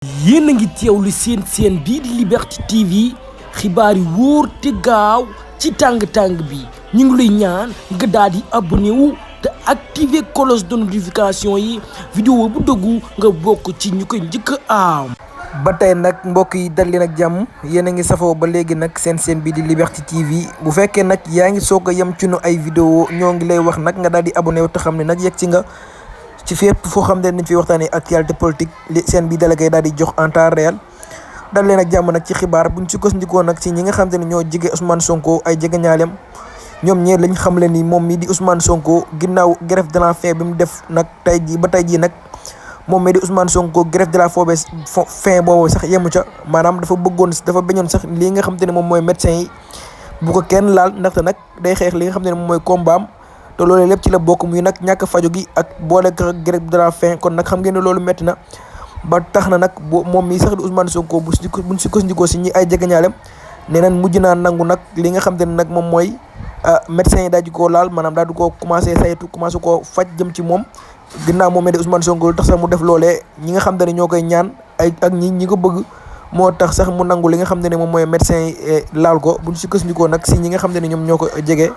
yéen a ngi teewlu seen bii di Liberté TV xibaar yi wóor te gaaw ci tàng-tàng bi ñu ngi lay ñaan nga daal di abonné wu te activer cloche de notification yi vidéo bu dëggu nga bokk ci ñu koy njëkk a am. ba tey nag mbokk yi dal leen ak jàmm yéen a ngi safoo ba léegi nag seen bii di Liberté TV bu fekkee nag yaa ngi soog a yem ci nu ay vidéo ñoo ngi lay wax nag nga daal di abonné wu te xam ne nag yegg ci nga ci fépp foo xam ne dañ fi waxtaanee actualité politique li seen bi délégué daal di jox en temps réel dal leen ak jàmm nag ci xibaar buñ sukkandikoo nag ci ñi nga xam ne ñoo jege Ousmane Sonko ay jege ñaaleem ñoom ñee lañ xam le ni moom mii di Ousmane Sonko ginnaaw grève de la faim bi mu def nag tey jii nag moom mii di Ousmane Sonko grève de la faim boobu sax yemu ca maanaam dafa bañoon sax lii nga xam te ne moom mooy médecin yi bu ko kenn laal ndaxte nag day xeex li nga xam ne moom mooy combat am te loolu lépp ci la bokk muy nag ñàkk faju gi ak boole grève de la faim kon nag xam ngeen ne loolu métti na ba tax na nag moom mii sax di Ousmane Sonko buñ sukkandikoo si ñi ay jegeñaalem nee nañ mujj naa nangu nag li nga xam te ne nag moom mooy médecin yi daal di koo laal maanaam daal di koo commencé saytu commencé koo faj jëm ci moom ginnaaw moom di Ousmane Sonko lu tax sax mu def loolee ñi nga xam te ne ñoo koy ñaan ak ñi ko bëgg moo tax sax mu nangu li nga xam te ne moom mooy médecin yi laal ko buñ sukkandikoo nag si ñi nga xam te ne ñoom ñoo ko jege.